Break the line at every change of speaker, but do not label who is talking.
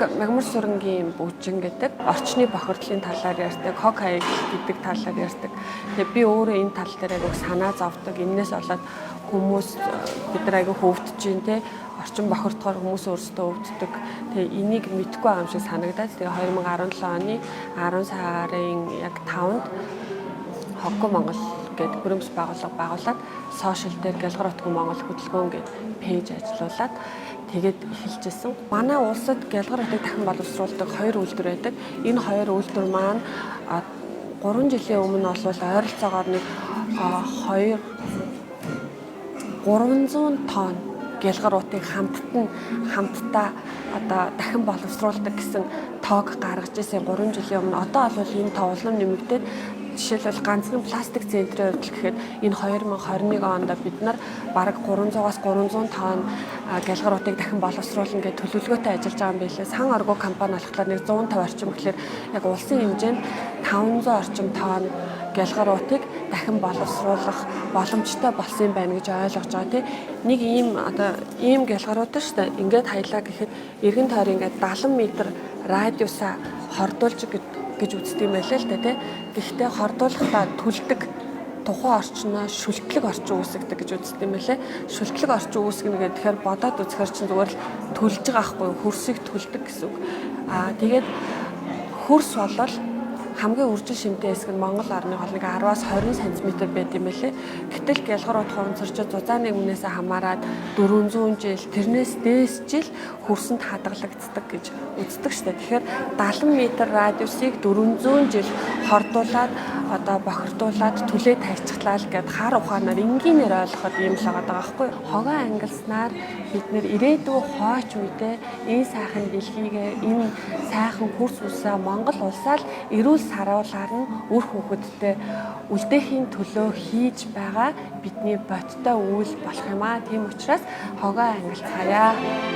Мягмар сурангийн бүжин гэдэг орчны бохирдлын талаар ярьдаг, хог хаяг гэдэг талаар ярьдаг. Тэгээ би өөрөө энэ тал дээр айгүйх санаа зовдөг. Энээс болоод хүмүүс бид нар айгүй хөвдөж чинь те, орчин бохирдохоор хүмүүс өөрсдөө өвддөг. Тэгээ энийг мэдэхгүй байгаа юм шиг санагдаад, тэгээ 2017 оны 10 сарын яг 5-нд Хоггүй Монгол гэдэг бүрэн бус байгууллага байгуулад, social дээр Гялгар утгүй Монгол хөдөлгөөн гэдэг page ажиллуулад, тэгээд эхэлжсэн. Манай улсад гялгар утыг дахин боловсруулдаг хоёр үйлдвэр байдаг. Энэ хоёр үйлдвэр маань 3 жилийн өмнө бол ойролцоогоор нэг 2 300 тонн гялгар утыг хамтдаа одоо дахин боловсруулдаг гэсэн тоог гаргаж ирсэн 3 жилийн өмнө. Одоо бол энэ тоо улам нэмэгдээд, жишээлбэл, ганцхан пластик центрийн хувьд гэхэд энэ 2021 онд бид нар бараг 300-аас 300 тонн гялгар утыг дахин боловсруулна гэж төлөвлөгөөтэй ажиллаж байгаа юм билээ. Сан оргуу компани болохоор нэг 150 орчим гэхлээр яг улсын хэмжээнд 500 орчим тонн гялгар утыг дахин боловсруулах боломжтой болсон юм байна гэж ойлгож байгаа, тий. Нэг ийм одоо ийм гялгарууд шүү дээ. Ингээд хаялаа гэхэд эргэн тойрон ингээд 70 м радиусаа хордуулж гэж үздэг юм байлаа л да, тий. Гэхдээ хордуулахдаа түлдэг тухайн орчноо шүлтлэг орчин үүсгдэг гэж үздэг юм байлээ. Шүлтлэг орчин үүсгэнэ гэхээр, тэгэхээр бодоод үзэхэр чинь зүгээр л түлж байгаа байхгүй юу? Хөрсийг түлдэг гэсэн үг. Аа, тэгээд хөрс болол хамгийн үржил шимтэй хэсэг нь Монгол орны хол нэг 10-аас 20 см байд юм байлээ. Гэтэл гялгар утга унцарч зузааны өмнөөсөө хамаарат 400 жил, тэрнээс дээш жил хөрсөнд хадгалагддаг гэж үздэг штэ. Тэгэхээр 70 м радиусыг 400 жил хордуулаад, одоо бохирдуулаад түлээ тайчглаа л гэд хар ухаанаар энгийнээр ойлгоход ийм л байгаа байхгүй. Хогоо ангилснаар бид нэр ирээдүйн хойч үедээ энэ сайхан дэлхийгээ, энэ сайхан хөрс улсаа, Монгол улсаа л эрүүл саруулаар нь үр хүүхэдтэй үлдээхийн төлөө хийж байгаа бидний бодтой үйл болох юм аа. Тийм учраас хогоо ангилцгаая.